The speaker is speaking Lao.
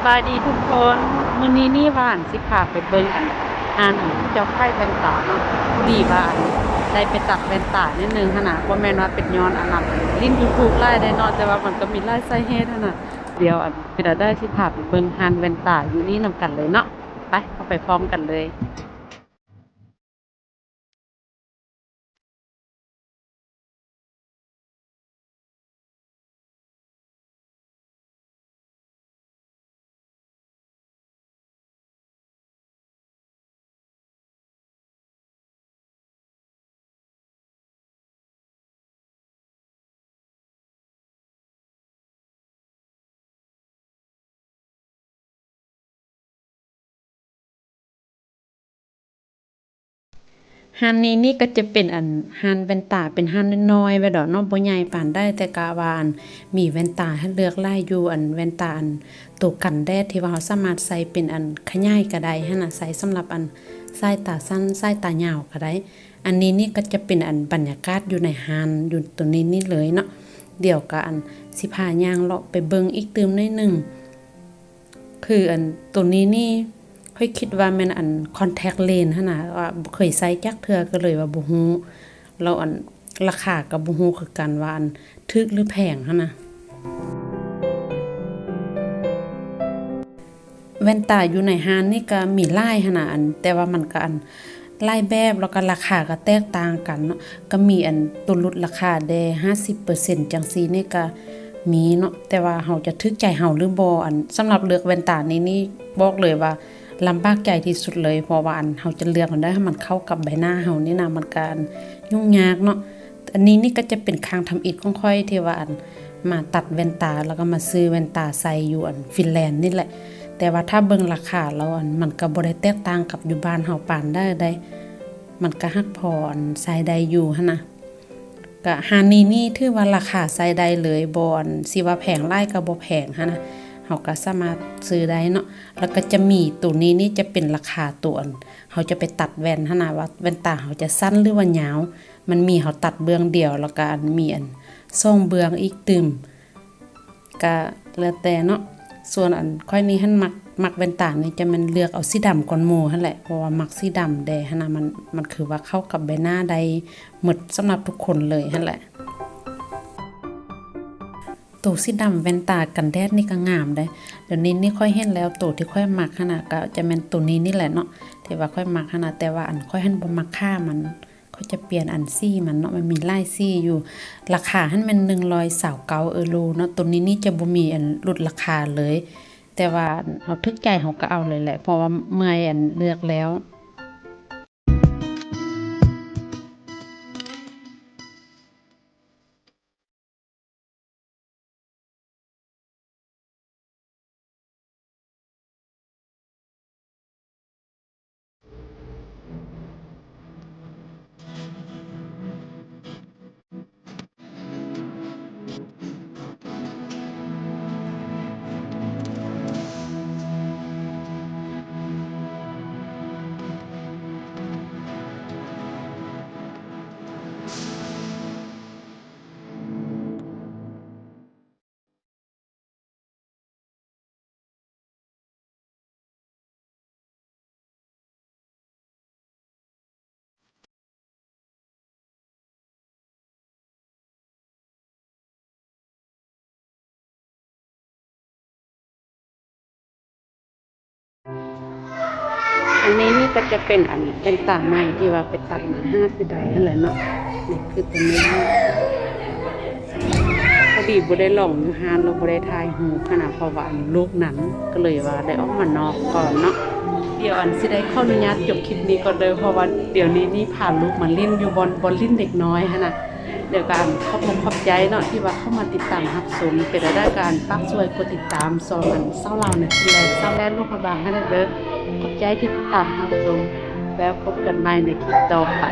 ສະບາຍດີທຸກຄົນ, ມື້ນີ້ນີ້ວ່າອັນຊິພາໄປເບິ່ງອັນ ຮ້ານອັນເຈົ້າຂາຍແວ່ນຕາເນາະ. ພໍດີວ່າອັນໄດ້ໄປຕັດແວ່ນຕາໜ້ອຍໜຶ່ງຫັ້ນນະ, ບໍ່ແມ່ນວ່າເປັນຍ້ອນອັນນັ້ນ ຫຼິ້ນ YouTube ຫຼາຍເດ້ເນາະ, ແຕ່ວ່າມັນກໍມີຫຼາຍສາເຫດຫັ້ນນະ. ດຽວອັນເປັນແນວໃດ ຊິພາໄປເບິ່ງຮ້ານແວ່ນຕາຢູ່ນີ້ນຳກັນເລີຍເນາະ. ໄປ ເຮົາໄປພ້ອມກັນເລີຍ. ຮ້ານນີ້ນີ້ກໍຈະເປັນອັນຮ້ານແວ່ນຕາ, ເປັນຮ້ານນ້ອຍໆ ແບບດອກເນາະ, ບໍ່ໃຫຍ່ປານໃດ, ແຕ່ກະວ່າອັນມີແວ່ນຕາໃຫ້ເລືອກຫຼາຍຢູ່, ອັນແວ່ນຕາອັນໂຕກັນແດດທີ່ວ່າເຮົາສາມາດໃສ່ເປັນອັນຂະຫຍາຍກໍໄດ້ຫັ້ນນະ, ໃສ່ສຳລັບອັນສາຍຕາສັ້ນ, ສາຍຕາຍາວກໍໄດ້. ອັນນີ້ນີ້ກໍຈະເປັນອັນບັນຍາກາດຢູ່ໃນຮ້ານ ຢູ່ໂຕນີ້ນີ້ເລີຍເນາະ. ດຽວກໍອັນຊິພາຍ່າງເລາະໄປເບິ່ງອີກຕື່ມໜ້ອຍໜຶ່ງ. ຄືອັນໂຕນີ້ນີ້ ຂ້ອຍຄິດວ່າແມ່ນອັນ contact lens ຫັ້ນນະ, ວ່າບໍ່ເຄີຍໃຊ້ຈັກເທື່ອ ກໍເລີຍວ່າບໍ່ຮູ້. ແລ້ວອັນລາຄາກໍບໍ່ຮູ້ຄືກັນວ່າອັນຖືກຫຼືແພງຫັ້ນນະ. ແວ່ນຕາຢູ່ໃນຮ້ານນີ້ກໍມີຫຼາຍຫັ້ນນະ, ອັນ ແຕ່ວ່າມັນກໍອັນ ຫຼາຍແບບ ແລ້ວກໍລາຄາກໍແຕກຕ່າງກັນເນາະ. ກໍມີອັນໂຕຫຼຸດລາຄາແດ່ຫ້າສິບເປີເຊັນ ຈັ່ງຊີ້ນີ້ກໍມີເນາະ, ແຕ່ວ່າເຮົາຈະຖືກໃຈເຮົາຫຼືບໍ່. ອັນສຳລັບເລືອກແວ່ນຕານີ້ນີ້ ບອກເລີຍວ່າລຳບາກໃຈທີ່ສຸດເລີຍ, ເພາະວ່າອັນເຮົາຈະເລືອກອັນໃດໃຫ້ມັນເຂົ້າກັບໃບໜ້າເຮົານີ້ນະ, ມັນກໍອັນຫຍຸ້ງຍາກເນາະ. ອັນນີ້ນີ້ກໍຈະເປັນຄັ້ງທຳອິດຂອງຂ້ອຍທີ່ວ່າອັນມາຕັດແວ່ນຕາ ແລ້ວກໍມາຊື້ແວ່ນຕາໃສ່ຢູ່ອັນຟິນແລນນີ້ແຫຼະ. ແຕ່ວ່າຖ້າເບິ່ງລາຄາແລ້ວ ອັນ ມັນກໍບໍ່ໄດ້ແຕກຕ່າງກັບຢູ່ບ້ານເຮົາປານໃດໃດ, ມັນກໍຮັກພໍອັນໃຊ້ໄດ້ຢູ່ຫັ້ນນະ. ກະຮ້ານນີ້ນີ້ຖືວ່າລາຄາໃຊ້ໄດ້ເລີຍ, ບໍ່ອັນຊິວ່າແພງຫຼາຍກໍບໍ່ແພງຫັ້ນນະ, ເຮົາກໍສາມາດຊື້ໄດ້ເນາະ. ແລ້ວກໍຈະມີໂຕນີ້ນີ້ຈະເປັນລາຄາໂຕອັນເຮົາຈະໄປຕັດແວ່ນຫັ້ນນະ, ວ່າແວ່ນຕາເຮົາຈະສັ້ນ ຫຼືວ່າຍາວ. ມັນມີເຮົາຕັດເບື້ອງດຽວ ແລ້ວກໍອັນມີອັນສອງເບື້ອງອີກຕື່ມ. ກະແລ້ວແຕ່ເນາະ. ສ່ວນອັນຂ້ອຍນີ້ຫັ້ນ ມັກ ມັກແວ່ນຕານີ້ຈະແມ່ນເລືອກເອົາສີດຳກ່ອນໝູ່ຫັ້ນແຫຼະ, ເພາະວ່າມັກສີດຳແດ່ຫັ້ນນະ, ມັນ ມັນຄືວ່າເຂົ້າກັບໃບໜ້າໄດ້ໝົດສຳລັບທຸກຄົນເລີຍຫັ້ນແຫຼະ. ໂຕສີດຳແວ່ນຕາກັນແດດນີ້ກໍງາມເດ້. ດຽວນີ້ນີ້ຂ້ອຍເຫັນແລ້ວ ໂຕທີ່ຂ້ອຍມັກຫັ້ນນະ ກໍຈະແມ່ນໂຕນີ້ນີ້ແຫຼະເນາະ ທີ່ວ່າຂ້ອຍມັກຫັ້ນນະ, ແຕ່ວ່າອັນຂ້ອຍຫັ້ນບໍ່ມັກຂາມັນ. ຂ້ອຍຈະປ່ຽນອັນສີມັນເນາະ, ມັນມີຫຼາຍສີຢູ່. ລາຄາຫັ້ນແມ່ນໜຶ່ງຮ້ອຍຊາວເກົ້າເອີໂຣເນາະ. ໂຕນີ້ນີ້ຈະບໍ່ມີອັນຫຼຸດລາຄາເລີຍ, ແຕ່ວ່າເຮົາຖືກໃຈເຮົາກໍເອົາເລີຍແຫຼະ ເພາະວ່າເມື່ອຍອັນເລືອກແລ້ວ. ອັນນີ້ນີ້ກໍຈະເປັນອັນແວ່ນຕາໃໝ່ທີ່ວ່າໄປຕັດມາ ຫາຊິໄດ້ຫັ້ນແຫຼະເນາະ. ນີ້ຄືຕົວນີ້ ພໍດີບໍ່ໄດ້ລອງຢູ່ຮ້ານ ແລ້ວບໍ່ໄດ້ຖ່າຍຮູບຫັ້ນນະ ເພາະວ່າອັນລູກນັ້ນ ກໍເລີຍວ່າໄດ້ອອກມານອກກ່ອນເນາະ. ດຽວອັນຊິໄດ້ຂໍອະນຸຍາດຈົບຄລິບນີ້ກ່ອນເດີ ເພາະວ່າດຽວນີ້ນີ້ພາລູກມາຫຼິ້ນຢູ່ບ່ອນ ບ່ອນຫຼິ້ນເດັກນ້ອຍຫັ້ນນະ. ດຽວກໍອັນຂອບອົກຂອບໃຈເນາະ ທີ່ວ່າເຂົ້າມາຕິດຕາມຮັບຊົມ. ເປັນແນວໃດກໍອັນຝາກຊ່ວຍກົດຕິດຕາມຊ່ອງອັນສາວລາວໃນຟິນແລນ ສາວແລນ ຫຼວງພະບາງຫັ້ນເດີ. ຂອບໃຈທີ່ຕິດຕາມຮັບຊົມ ແລ້ວພົບກັນໃໝ່ໃນຄລິບຕໍ່ໄປ.